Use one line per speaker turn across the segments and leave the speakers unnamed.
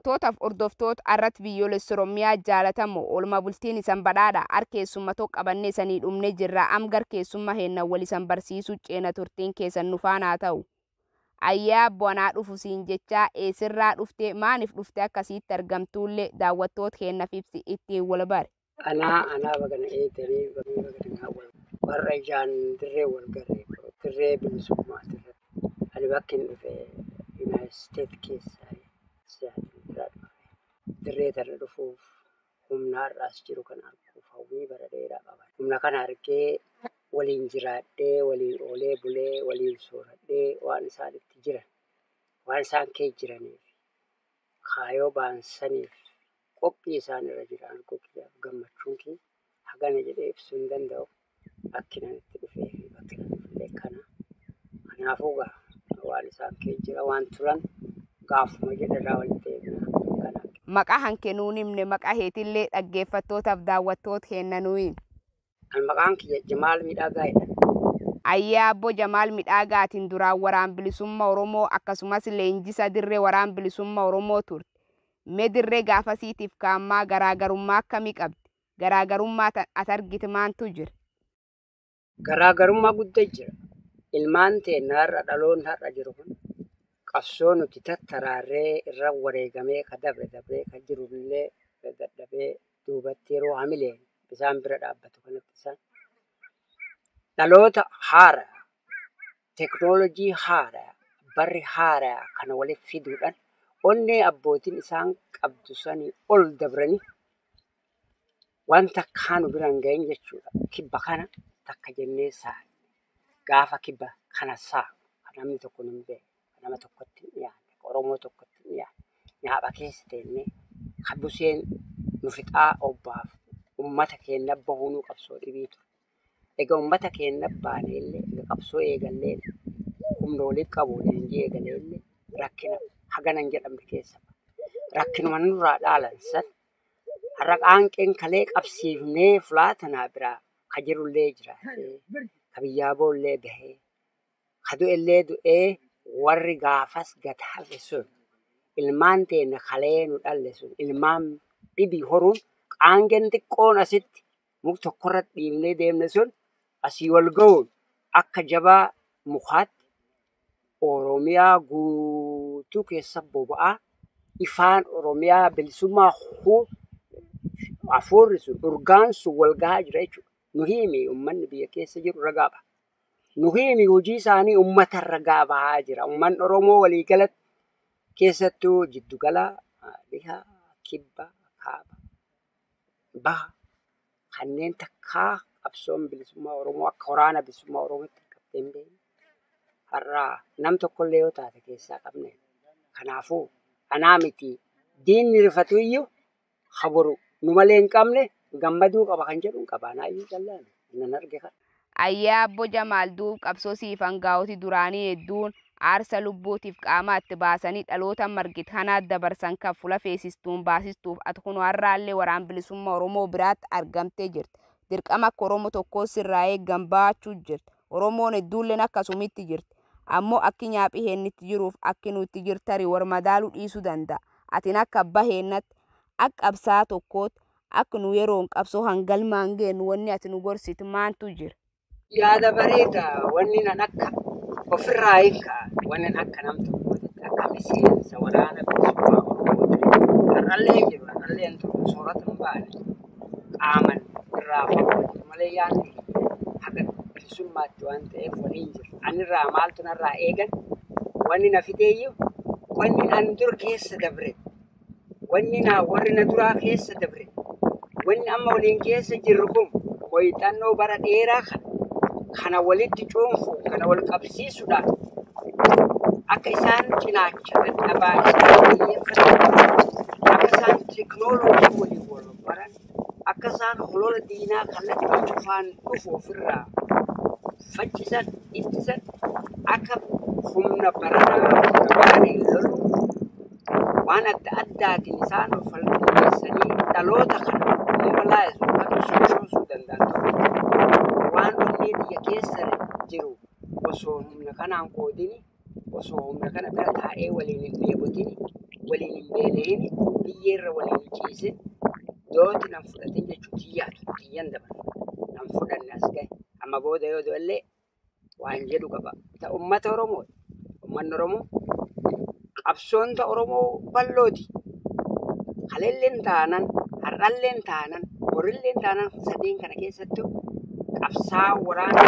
Daawwattootaaf hordoftoota irratti biyyoolessa Oromiyaa jaalatamoo oolmaa bultiin isan badhaadha. Harkeessumma tokko qabannee isanii dhumne jirra. Am garkeessumma heenna wal isan barsiisuu ceena turtiin keessan nu faana haa ta'u. Ayyaa bonaa dhufu siin jechaa eessirraa dhufte maaniif dhufte akkasiitti argamtuullee daawwattoota keenyaaf ibsi ittiin wal bare.
Anaa bagana eeganii bagana warra ijaan dirree wal garee dirree bilisummaa irratti ani bakki hin dhufe Yuunaayitid Isteet keessaa Siyaatil irraa dhufe. Dirree tana dhufuuf humna har'aas jiru kana arguuf hawwii bara dheeraa qaba. Humna kana argee waliin jiraadhee, waliin oolee bulee, waliin sooradhee waan isaan itti jiran, waan isaan kee jiraniif, kaayoo baansaniif, qophii isaan irra jiran arguu kiyyaaf gammachuun kiyya hagana jedhee ibsuu hin danda'u. Bakki nan itti dhufee fi bakki nan dhufillee kana. Kanaafuu gaa waan isaan kee jira waan turan gaafuma jedharraa walitti deebina. Kana.
Maqaa hanke nuun himne maqaa heetillee dhaggeeffattootaaf daawwattoota keenya nuu himi.
An maqaan kiyya Jamaal Miidhagaa jedhama.
Ayyaa Abbo Jamaal Miidhagaatiin duraan waraan bilisummaa Oromoo akkasumas leenjisa dirree waraan bilisummaa Oromoo turte. Mee dirree gaafasiitiif kaammaa garaagarummaa akkamii qabdi? Garaagarummaa ati argite maantu jira?
Garaagarummaa guddaa jira. Ilmaan teenya har'a dhaloonni har'a jiru kun qabsoo nuti tattaraarree irra wareegamee ka dabre dabree ka jirullee dadhabee duubatti yeroo hamileen isaan bira dhaabbatu kanatti isaan dhaloota haaraa, teekinooloojii haaraa, barri haaraa kana walitti fiduudhaan onnee abbootiin isaan qabdu sanii ol dabranii wanta kaanu bira hin gahin jechuudha. Kibba kana takka jennee saane gaafa kibba kana saanu kan namni tokko hin beekne, kan nama tokkotti hin dhiyaanne, kan Oromoo tokkotti hin dhiyaanne, nyaapha keessa teennee kan buseen nu fixaa obbaaf uummata keenya bahuu nu qabsoo dhibii ture. Egaa uummata keenya baanee illee, egaa qabsoo eegallee humna walitti qabu leenjii eegalee illee rakkina hagana hin jedhamne keessa ba'a. Rakkinuma nurraa dhaalan san har'a qaanqeen kalee qabsiifnee fulaa tanaa biraa ka jirullee jiraatee, ka biyyaa boollee bahee, ka du'ellee du'ee warri gaafas gad hafe sun ilmaan teenya kalee nu dhalle sun ilmaan dhibii horuun qaangeen xiqqoon asitti muka tokkorratti dhiibnee deemne sun asii wal ga'uun akka jabaa mukaatti Oromiyaa guutuu keessa boba'aa ifaan Oromiyaa bilisummaa hafuurri sun urgaan sun wal gahaa jira jechuudha. Nu himi uummanni biyya keessa jiru ragaa ba'a. Nu himi hojii isaanii uummata ragaa bahaa jira. Uummanni Oromoo waliigalatti keessattuu jiddugala, dhiha, kibba, kaaba, baha kanneen takkaa qabsoon bilisummaa Oromoo akka waraana bilisummaa Oromootti qabdee hin beekne. Har'aa nam tokkollee yoo taate keessaa qabne. Kanaafuu anaa miti diinni rifatu iyyuu haboru nu malee hin qabne gammaduu qaba kan jedhu hin qaba. Anaa iyyuu callaan nan arge kana.
Ayyaa Abbo Jamaal duub qabsoo siifan gaa'oti duraanii hedduun aarsa lubbuutiif qaama itti baasanii dhaloota margit kanaa dabarsan kan fula feesistuun baasistuuf ati kun har'aallee waraan bilisummaa Oromoo biraatti argamtee jirti. Dirqama akka Oromoo tokkoo sirraa eeggan baachuu jirti. Oromoon hedduulleen akkasumitti jirti. Ammoo akki nyaaphi heennitti jiruuf akki nuti jirtari war madaaluu dhiisuu danda'a. Atiin akka abbaa heennatti, akka qabsaa tokkootti, akka nu yeroon qabsoo hangalmaan geennu wanni ati nu gorsitu maantu jira?
Yaada bareedaa wanni nan akka ofirraa hin ka'a. Wanni akka nam tokkootti akka miseensa waraana bilisummaa Oromootti har'allee jiru har'allee hin turu soorata hin baane qaaman irraa fagoo jiru malee yaadni haga bilisummaatti waan ta'eef waliin jiru. Anirraa maaltu narraa eegan wanni na fideeyyuu wanni an dur keessa dabre wanni na warri na duraa keessa dabre wanni amma waliin keessa jirru kun muuxannoo bara dheeraa kana walitti cuunfuu kana wal qabsiisuudhaan akka isaan cinaacha dadhabaa isaan xiyyeeffatan akka isaan teekinooloojii waliin wal baran akka isaan holola diinaa kallattii cufaan dhufu ofirraa faccisan ittisan akka humna baranaa humna baraniin lolu waan adda addaatiin isaan of falqinneessanii dhaloota kana mobilaayiz yookaan sochoosuu danda'an tokko waan onnee biyya keessa jiru osoo humna kanaan qoodini osoo humna kana bira taa'ee waliin hin dheebotini Waliin hin beela'in, biyyeerra waliin hin ciisin, dooti nan fudhatin jechuu tiyyaatu tiyyan dabarfa. Nan fudhanne as gahe. Amma booda yoo du'ellee waan jedhu qaba. Ta uummata Oromooti. Uummanni Oromoo qabsoon ta Oromoo bal'ooti. Kaleelleen taanan, har'alleen taanan, borilleen taanan sadeen kana keessattuu qabsaa waraana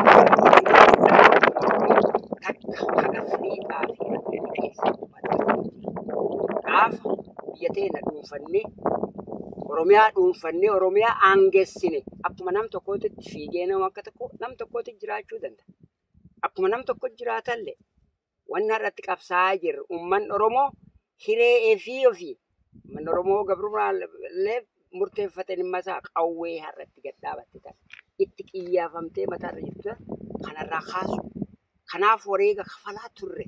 takka haga fiixaa fi handhina keessa gaafa biyya teenya dhuunfannee Oromiyaa dhuunfannee Oromiyaa aangeessine akkuma nam tokkootti fiigee nama akka tokko nam tokkootti jiraachuu danda'a. Akkuma nam tokko jiraatallee wanni har'atti qabsaa'aa jirru uummanni Oromoo hiree fi ofii uummanni Oromoo gabrummaa murteeffate dhimma isaa qawwee har'atti gad dhaabatte tana itti qiyyaafamtee mataarra jirtu kanarraa kaasu. Kanaaf wareega kafalaa turre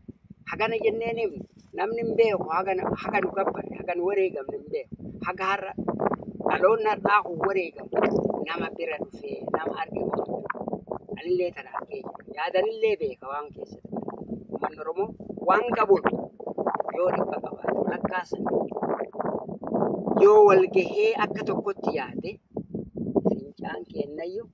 hagana jenneen himnu namni hin beeku haga nu gabbarre haga nu wareegamne hin beeku haga har'a dhaloonni har'aa kun wareegamu nama bira dhufee nama arge qofa anillee tana argee jira yaadanillee beeka waan keessatti uummanni Oromoo waan qabuun yoo dhibba qabaate lakkaasan yoo wal gahee akka tokkotti yaade fincaan kennayyuu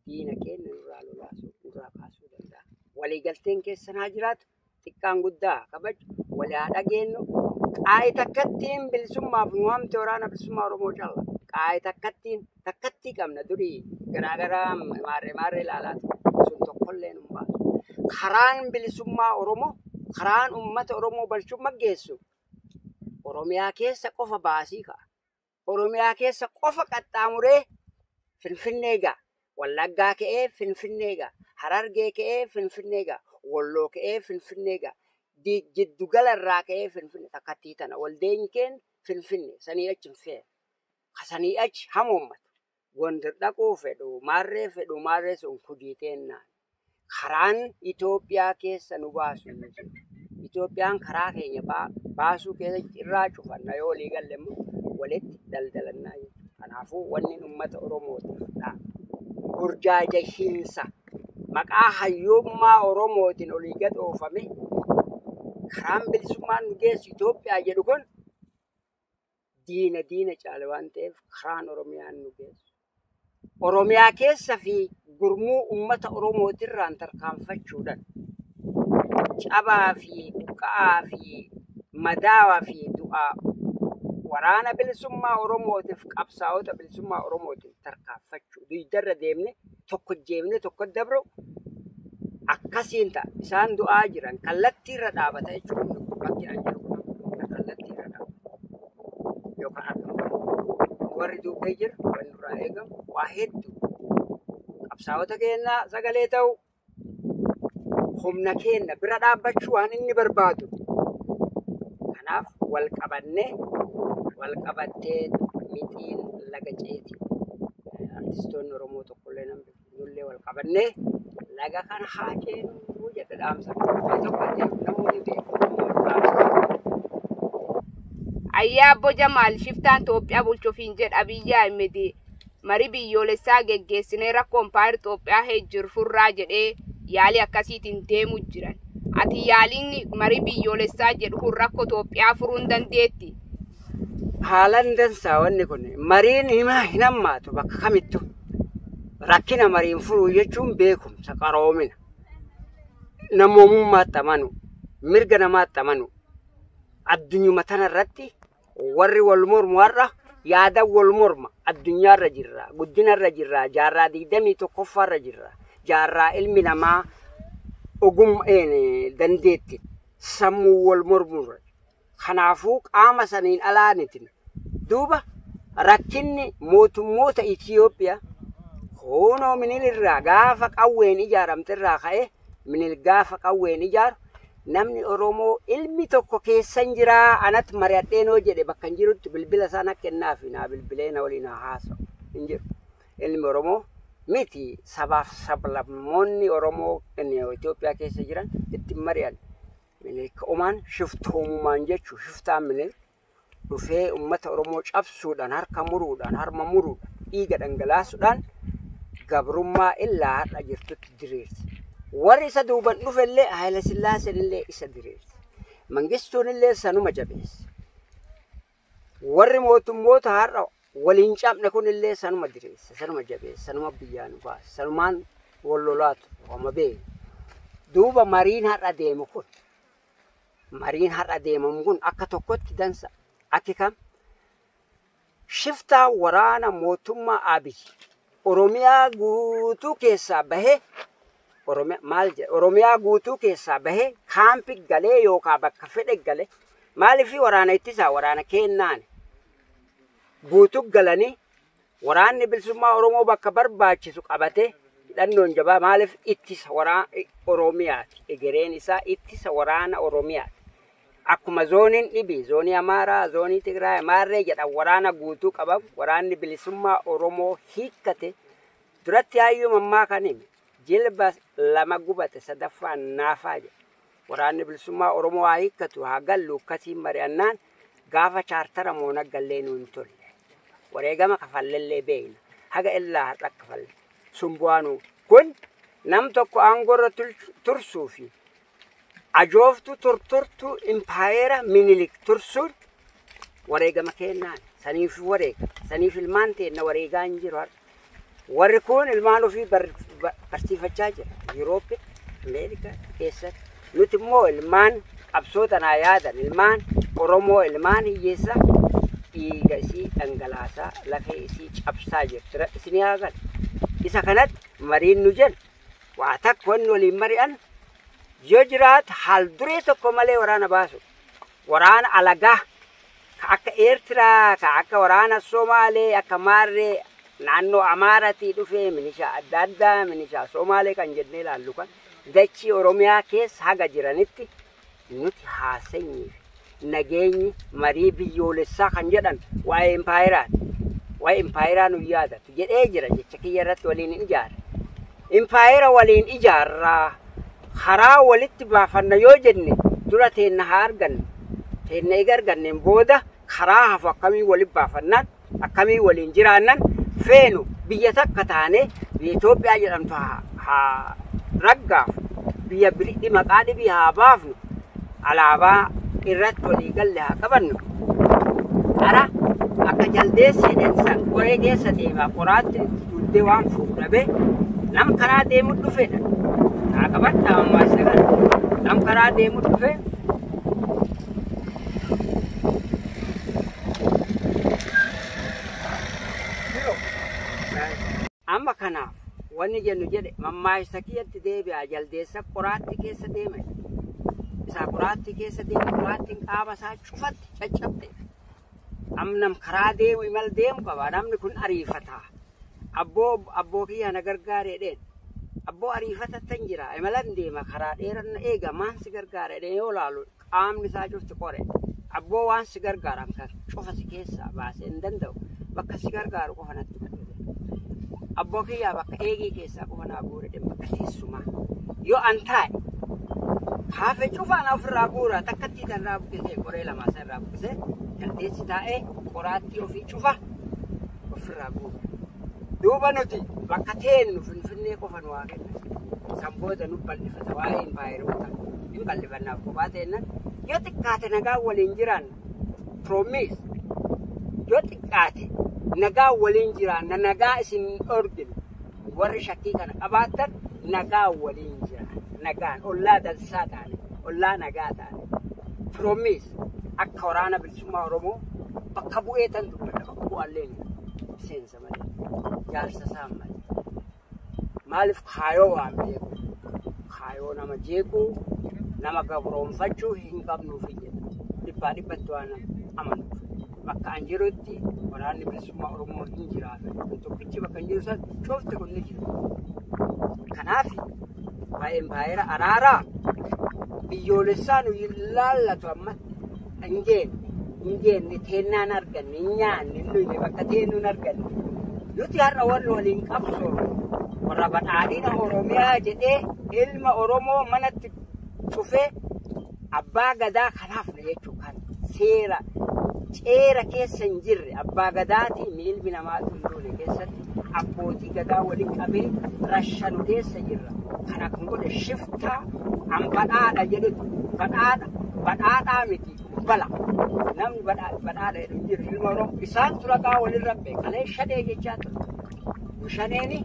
diina keenya nurraa lolaasuu nurraa kaasuu danda'a. Waliigalteen keessan haa jiraatu xiqqaan guddaa kabaju walii haa dhageenyu qaayi takkattiin bilisummaaf nu hamte waraana bilisummaa Oromoo calla. Qaayi takkattiin takkattii qabna durii garaagaraa maarree maarree ilaalaa ture sun tokkollee nu baasu. Karaan bilisummaa Oromoo karaan uummata Oromoo balchummaa geessu Oromiyaa keessa qofa baasii ka'a. Oromiyaa keessa qofa qaxxaamuree Finfinnee ga'a. Wallaggaa ka'ee Finfinnee ga'a. Harargee ka'ee Finfinnee ga'a. Walloo ka'ee Finfinnee ga'a. Jiddugala irraa ka'ee Finfinnee takkattii tana. Waldeenyi keenya Finfinnee sanii achi hin fe'e. Sanii achi hama uummata. Gondar dhaquu fedhu maarree fedhu maarree sun kudiiteennaan. Karaan Itoophiyaa keessa nu baasu hin jiru. Itoophiyaan karaa keenya baasuu keessa irraa cufanna yoo walii galle immoo walitti daldalannaa jechuudha. Kanaafuu wanni uummata Oromootiif dha. Burjaajahiinsa maqaa hayyummaa Oromootiin olii gad oofame karaan bilisummaan nu geessu Itoophiyaa jedhu kun diina diina caale waan ta'eef karaan Oromiyaan nu geessu. Oromiyaa keessa fi gurmuu uummata Oromootirraan tarkaanfachuudhaan cabaa fi buqqa'aa fi madaawaa fi du'aa waraana bilisummaa Oromootiif qabsaa'ota bilisummaa Oromootiif tarkaanfachuu dugdarra deemne tokko jeemne tokko dabru akkasiin ta'a. Isaan du'aa jiran kallattiirra dhaabata jechuudha. Bakki an jiru kun kallattiirra dhaabata. Yookaan akka warri duubee jiru wanni nurraa eegamu waa hedduu qabsaa'ota keenyaa sagalee ta'u humna keenya bira dhaabbachuu waan inni barbaadu. Kanaaf wal qabannee wal qabattee mixiin laga ceeti. Artistoonni Oromoo tokkollee namni nullee wal qabannee laga kana haa ceenuu jedha dhaamsa. Tokko namoonni beeku.
Ayyaa Abbo Jamaal shiftaan Itoophiyaa bulchuufiin jedha Abiyyi Ahmed marii biyyoolessaa geggeessinee rakkoo impaayera Itoophiyaa heejjiru furraa jedhee yaalii akkasiitiin deemu jiran. Ati yaaliin marii biyyoolessaa jedhu kun rakkoo Itoophiyaa furuu hin dandeetti.
Haalan dansaa wanni kun mariin himaa hin hammaatu bakka kamittu. Rakkina mariin furuu jechuun beekumsa qaroomina. Namoomummaatti amanu, mirga namaatti amanu. Addunyuma tanarratti warri wal mormu har'a yaada wal morma addunyaarra jirra, guddinarra jirra, jaarraa 21ffaarra jirra. Jaarraa ilmi namaa ogummaa dandeetti sammuu wal mormurra. Kanaafuu qaama saniin alaanitin duuba rakkinni mootummoota Itoophiyaa hoonoo Minilirraa gaafa qawween ijaaramte irraa ka'e Minil gaafa qawween ijaaru namni Oromoo ilmi tokko keessan jiraa anatti mari'adheenoo jedhe bakka hin jirutti bilbila isaan akka kennaafi naa bilbilee na waliin haasa'u hin jiru. Ilmi Oromoo miti sabaaf sablammoonni Oromoo Itoophiyaa keessa jiran ittiin mari'an. Minilik omaan shiftoomumaan jechuun shiftaan Minilik dhufee uummata Oromoo cabsuudhaan harka muruudhaan harma muruudhaan dhiiga dhangalaasuudhaan gabrummaa illaa har'a jirtutti diriirse. Warri isa duuban dhufellee Haayila Sillaaseen illee isa diriirse. Mangistuun illee sanuma jabeesse. Warri mootummoota har'a waliin cabne kunillee sanuma diriirsa, sanuma jabeessa, sanuma biyyaan baasa, sanumaan wal lolaatu wama beeku. Duuba mariin har'a deemu kun, mariin har'a deemamu kun akka tokkotti dansa. Akki kam? Shiftaa waraana mootummaa Abiy Oromiyaa guutuu keessaa bahee, maal jedha? Oromiyaa guutuu keessaa bahee kaampii galee yookaan bakka fedhe galee maaliif waraana ittisaa waraana kennaan guutuu galanii waraanni bilisummaa Oromoo bakka barbaachisu qabatee hidhannoon jabaa maaliif ittisa waraana Oromiyaati. Egereen isaa ittisa waraana Oromiyaati. Akkuma zooniin dhibi, zoonii Amaaraa, zoonii Tigraay, Maarree jedhan waraana guutuu qaban waraanni bilisummaa Oromoo hiikkate duratti hayyuu mammaa kan hime jilba lama gubate sadaffaan naafaa jedha. Waraanni bilisummaa Oromoo haa hiikkatu haa gallu akkasiin mari'annaan gaafa chaartara moona gallee nuun tolle. Wareegama kafallellee beekna. Haga illaa har'a kafalle. Sun bu'aanuu kun nam tokko aangoorra tursuu fi ajooftuu tortortuu impaayera Minilik tursuun wareegama kennaan saniif wareega saniif ilmaan teenna wareegaa hin jiru har'a. Warri kun ilmaan ofii barsiifachaa jira. Yurooppii, Ameerikaa keessatti. Nuti immoo ilmaan qabsoo tanaa yaadan ilmaan Oromoo ilmaan hiyyeessaa dhiiga isii dhangalaasaa lafee isii cabsaa jirti. Isin haa galu. Isa kanatti mariin nu jennu waa takka wanni waliin mari'an yoo jiraate haal duree tokko malee waraana baasu. Waraana alagaa ka akka Eertiraa, ka akka waraana Somaalee, akka Maarree naannoo Amaaratii dhufee milishaa adda addaa, milishaa Somaalee kan jennee ilaallu kan dachii Oromiyaa keessa haga jiranitti nuti haaseenyii fi nageenyi marii biyyoolessaa kan jedhan waa'ee impaayeraati. Waa'ee impaayeraa nu yaadatu jedhee jira jecha kiyya irratti waliin hin ijaarre. Impaayera waliin ijaarraa karaa walitti baafanna yoo jenne dura teenna haa argannu. Teenna eega arganneen booda karaa hafu akkamii walitti baafannaan akkamii waliin jiraannan feenu biyya takka taane biyya Itoophiyaa jedhamtu haa raggaafu biyya biri'i maqaa dhibii haa baafnu alaabaa irratti walii galle haa qabannu. Qara akka jaldeessi jedhan san qoree keessa deemaa qoraatti duddee waan fuudhabe nam karaa deemu dhufedha. Haa qabadhaa ammaa isa kana. Nam karaa deemu dhufe amma kanaaf wanni jennu jedhe mammaaksa kiyyatti deebi'aa jaldeessa qoraatti keessa deema. Isaa qoraatti keessa deema qoraattiin qaama isaa cufatti caccabde. Amnam karaa deemu imal deemu qaba namni kun ariifata. Abboo kiyya na gargaaree dheen. Abboo ariifatattan jira imalan deema karaa dheeran na eega maan si gargaara dheen yoo laalu qaamni isaa cufti qore. Abboo waan si gargaaran kan cufa si keessaa baasee hin danda'u bakka si gargaaru qofa natti madde. Abboo kiyyaa bakka eegii keessaa qofa naa guure dheen bakka teessumaa. Yoo an taa'e kaafe cufaan ofirraa guura takkattii tan irraa buqqisee qoree lamaa san irraa buqqisee jaldeessi taa'ee qoraattii ofii cufa ofirraa guura. Duuba nuti bakka teennu Finfinnee qofa nu haa kennan. San booda nu bal'ifata waa'ee impaayeroota hin bal'ifannaaf kophaa teennan yoo xiqqaate nagaa waliin jiraanna promise yoo xiqqaate nagaa waliin jiraanna nagaa isin hin dhorginu warri shakkii kana qabaattan nagaa waliin jiraanna nagaan ollaa dansaa taane ollaa nagaa taane promise akka waraana bilisummaa Oromoo bakka bu'ee tan dubbadha bakka bu'aallee miseensa malee jaarsa isaa malee. Maaliif kaayoo waan beeku kaayoo nama jeequu nama gabroonfachuu hin qabnuuf jedha dhibbaa dhibbatti waan amanuuf bakka an jirutti waraanni bilisummaa Oromoo hin jiraatu tokkichi bakka hin jiru san cufti kun ni jira. Kanaaf waa'ee impaayera araaraa biyyoolessaa nu laallatu amma hin jenne teennaan arganne hin nyaanne hin dhuyne bakka teennuun arganne. Nuti har'a warri waliin qabsoofne warra badhaadhina Oromiyaa jedhee ilma Oromoo manatti cufee abbaa gadaa kanaafne jechuu kan seera ceera keessa hin jirre abbaa gadaatiin ilmi namaa hin duune keessatti abbootii gadaa waliin qabee rashanu keessa jirra. Kana kan godhe shiftaa an badhaadha jedhutu badhaadha Badhaadhaa miti bala. Namni badhaadha jedhu hin jiru ilma Oromoo. Isaan turataa walirra beekalee shanee jechaa ture. Shaneeni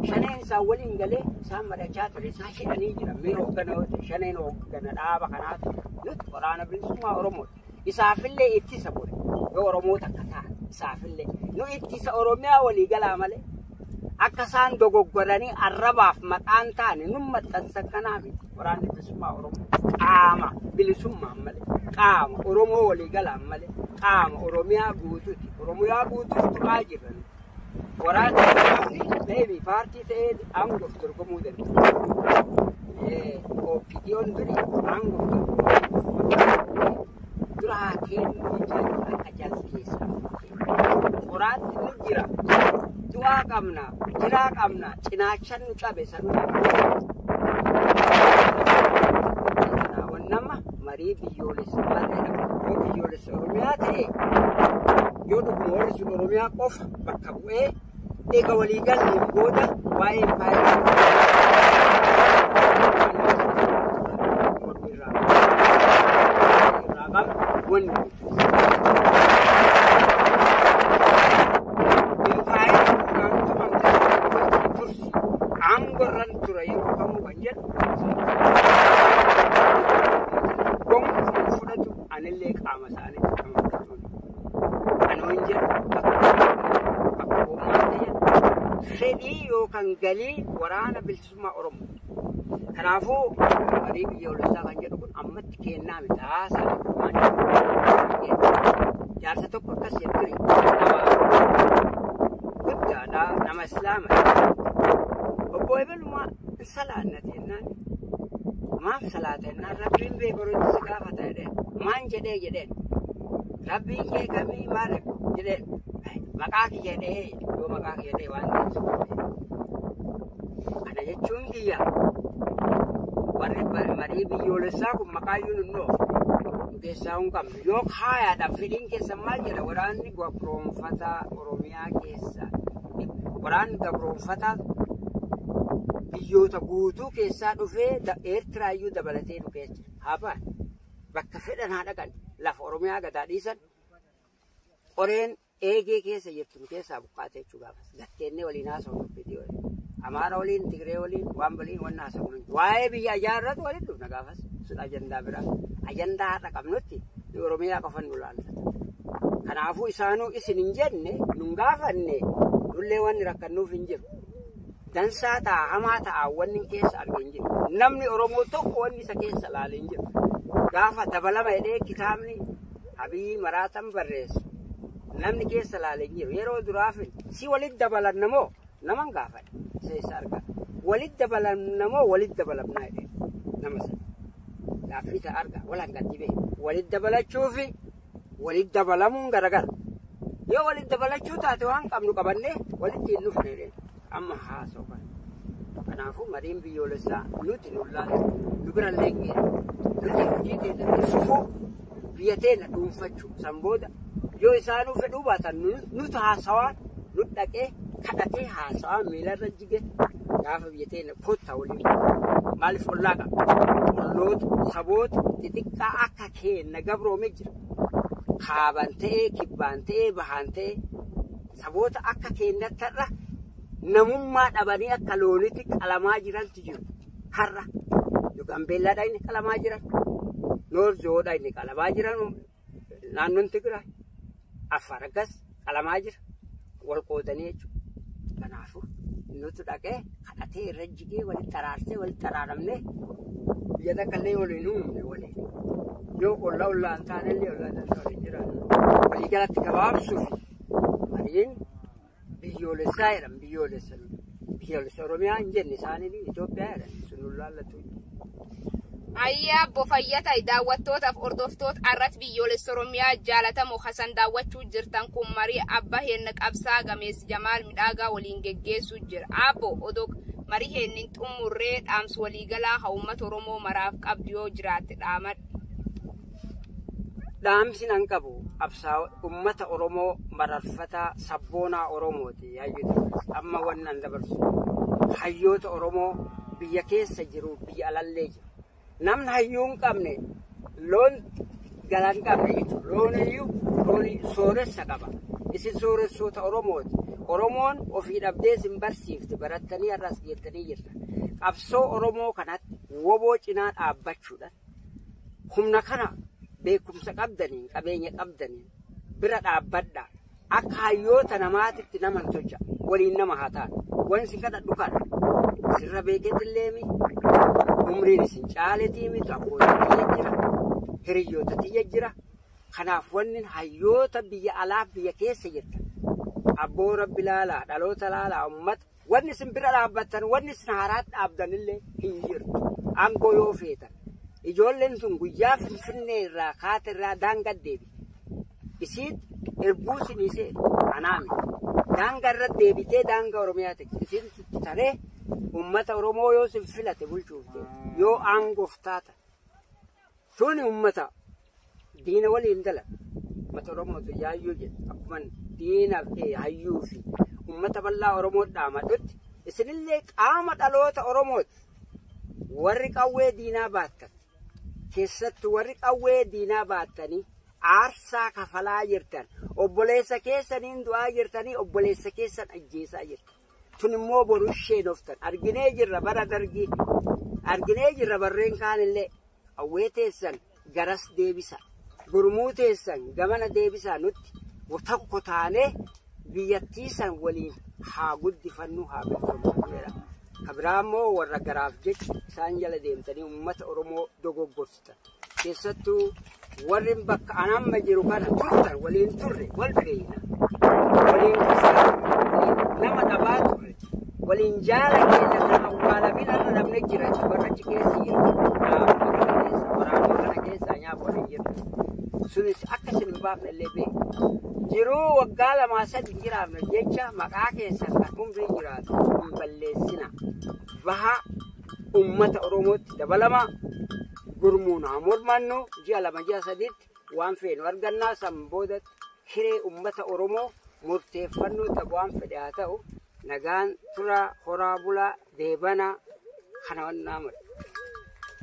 shaneen isaan waliin galee isaan mari'achaa ture. Isaan hidhanii jiran mee hooggana yoo ta'e shaneen hooggana dhaaba kanaatu nuti waraana bilisummaa Oromooti. Isaafillee ittisa bule yoo Oromoo takka ta'an isaafillee nu ittisa Oromiyaa walii galaa malee akka isaan dogoggoranii arrabaaf maqaan taane nu maxxansan kanaa miti waraanni bilisummaa Oromoo qaama bilisummaan malee qaama Oromoo walii galaan malee qaama Oromiyaa guutuuti Oromiyaa guutuuf tuqaa jirran waraanni maybe paartii ta'ee aangoof dorgomuu danda'a. OPDO'n duri aangoof dorgomuu duraa kennuu jedhu akka jalkeessaa. Qoraatti nu jira. Du'aa qabna, jiraa qabna, cinaachan nu cabe sanuu. Nama marii biyyoolessa yoo biyyoolessa Oromiyaa ta'e yoo dhuguma warri sun Oromiyaa qofa bakka bu'ee eega walii galleen booda waa'ee impaayera wanni impaayera dhugaan tumamte tursi aangorran tura yeroo kamuu kan jedhu gonkumaa fudhatu anillee qaama isaaniitti kan fudhatu anoo hin jedhu bakka bu'ummaa ta'e fedhii yookaan galii waraana bilisummaa Oromoo. Kanaafuu marii biyyoolessaa kan jedhu kun ammatti kennaa miti haasaa jaarsa tokko akkas jedhu nama guddaadha nama islaama obbo Ebelumaa hin salaanna jennaan maaf salaata jennaan rabbiin beekorutti si gaafata jedheen maan jedhee jedheen rabbiin kee kamii maal jedheen maqaa kiyya jedhee yoo maqaa kiyya jedhee waan ta'eef kana jechuun kiyya warri marii biyyoolessaa kun maqaayyuu nun dhoofu nu keessaa hin qabnu yoo kaayaadhaaf fedhiin keessa maal jedha waraanni gabroonfataa Oromiyaa keessa waraanni gabroonfataa biyyoota guutuu keessaa dhufee Eertiraayyuu dabalatee nu keessa jira. Haa ba'an bakka fedhan haa dhaqan lafa Oromiyaa gataa dhiisan qoreen eegee keessa jirtu nu keessaa buqqaate jechuu gaafas gatteennee waliin haasa'u dubbitii waliin. Amaara waliin, Tigree waliin, waan waliin wanna haasa'u hin jiru. Waa'ee biyya ijaarratu waliin dhufna gaafas sun ajandaa biraa. Ajandaa har'a qabnutti nu Oromiyaa qofan nu laallata. Kanaafuu isaanuu isin hin jenne nun gaafanne nullee wanni rakkannuuf hin jiru. Dansaa ta'a hamaa ta'a wanni keessa arge hin jiru. Namni Oromoo tokko wanni isa keessa laale hin jiru. Gaafa dabalama jedhee kitaabni Abiyyi Maraatan barreessu namni keessa laale hin jiru. Yeroo duraaf si walitti dabalanna moo naman gaafadha. Isa argaa. Walitti dabalamna moo walitti dabalamnaa jedhee nama sana. Gaaffii isa argaa walaan gatti bee. Walitti dabalachuu fi walitti dabalamuun garagara. Yoo walitti dabalachuu taate waan qabnu qabannee walitti hin dhufne jedhee amma haasa'u kana. Kanaafuu mariin biyyoolessaa nuti nu laalle nu birallee hin geenye. Nuti hojii teenya fufuu biyya teenya dhuunfachuu san booda yoo isaanuu fedhuu baatan nuti haasawaan nu dhaqee kadhatee haasawaa miilarra jige gaafa biyya teenya kottaa waliin maaliif ollaa qaba. Olloota saboota xixiqqaa akka keenya gabroome jira. Kaaban ta'ee kibbaan ta'ee bahaan ta'ee saboota akka keenyatti har'a namummaa dhabanii akka loonitti qalamaa jirantu jiru. Har'a Gambeellaadhaa inni qalamaa jiran, Noorzoodhaa inni qalamaa jiran, naannoon Tigraay, Affaar akkas qalamaa jira. Wal qoodanii jechuudha. Kanaafuu nuti dhaqee kadhatee irra jigee walitti araarsee walitti araaramnee biyya takka illee waliin uumne waliin. Yoo ollaa ollaan taane illee ollaa dansaa waliin jiraanna. Walii galatti gabaabsuuf mariin biyyoolessaa jedhan biyyoolessa biyyoolessa Oromiyaa hin jenne isaanii Itoophiyaa jedhan sun nu laallatu.
Ayyaa abbo Fayyataa daawwattootaaf hordoftoota irratti biyyoolessa Oromiyaa jaalatamoo Hasan daawwachuu jirtan kun marii abba heenna qabsaa gameessi Jamaal Midhaagaa waliin geggeessuu jira. Abbo odoo marii heennin xumurree dhaamsu waliigalaa haa uummata Oromoo maraaf qabdu yoo jiraatte dhaamadhu.
Dhaamsi nan qabu qabsaa uummata Oromoo mararfataa sabboonaa Oromooti yaayyuu amma wannan dabarsu hayyoota Oromoo biyya keessa jiru biyya alallee jiru. Namni hayyuu hin qabne Loon galan qabne jechuudha. Loon iyyuu loon sooressa qaba. Isin sooressoota Oromooti. Oromoon ofii dhabdee isin barsiifte barattanii har'as geettanii jirtan. Qabsoo Oromoo kanatti woboo cinaa dhaabbachuudhaan humna kana beekumsa qabdaniin qabeenya qabdaniin bira dhaabbadhaa. Akka hayyoota namaatitti nama hin tolcha. Waliin nama haa taatu. Wanti isin kadhadhu kana. Sirra beeketillee umriin isin caaletii miti abboota tiyya jira. Hiriyyoota tiyya jira. Kanaaf wanni hayyoota biyya alaa biyya keessa jirtan. Abboo rabbi laalaa, dhaloota laalaa, uummata. Wanni isin bira dhaabbattan, wanni isin haaraatti dhaabdanillee hin jirtu. Aangoo yoo feetan. Ijoolleen tun guyyaa Finfinnee irraa kaate irraa daangaa deebite. Isiit irbuu isinii seete anaa miti. Daangaa irra deebitee daangaa Oromiyaa tikse. Isin taree uummata Oromoo yoo isin filate bulchuuf deemu yoo aangoof taatan. Tuni uummata diina waliin dalaga. Uummata Oromootu yaayyuu jedha. Akkuma diinaaf hayyuu fi uummata bal'aa Oromoo dhaamadhutti isinillee qaama dhaloota Oromooti. Warri qawwee diinaa baattan keessattuu warri qawwee diinaa baattanii aarsaa kafalaa jirtan obboleessa keessaniin du'aa jirtanii obboleessa keessan ajjeesaa jirtan. Tun immoo boru isheen oftan arginee jirra bara dargii arginee jirra barreen kaanillee qawwee teessan garas deebisa gurmuu teessan gamana deebisaa nutti tokko taanee biyyattii san waliin haa guddifannu haa bilchoomnu jedha. Kabiraa immoo warra garaaf jecha isaan jala deemtanii uummata Oromoo dogoggorsitan. Keessattuu warri bakka an amma jiru kana turtan waliin turre wal beeyna. Waliin waliin nama dhabaa turre. Waliin jaala keenya kan awwaalamin har'a dhabne jira warra achi keessa jira. Waraanuma kana keessa nyaaba waliin jirra. Sunis akka isin hin baafne illee beeku. Jiruu waggaa lamaa sadi hin jiraafne jecha maqaa keessan kan umrii jiraatu hin balleessina. Baha uummata Oromootti dabalamaa gurmuun haa mormannu ji'a lama ji'a sadiitti waan feenu argannaa san boodatti hiree uummata Oromoo murteeffannoo ta'u waan fedhe haa ta'u nagaan tura horaa bulaa deebana kana wannaa mala.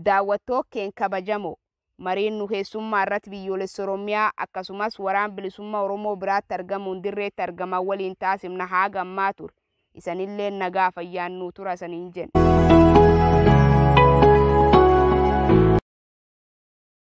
Daawwattoo keen kabajamoo mariin nu keessummaa irratti biyyoolessa Oromiyaa akkasumas waraan bilisummaa Oromoo biraatti argamuun dirreetti argaman waliin taasifna haa gammaa ture. Isanillee nagaa fayyaan nuu tura isaniin jenna.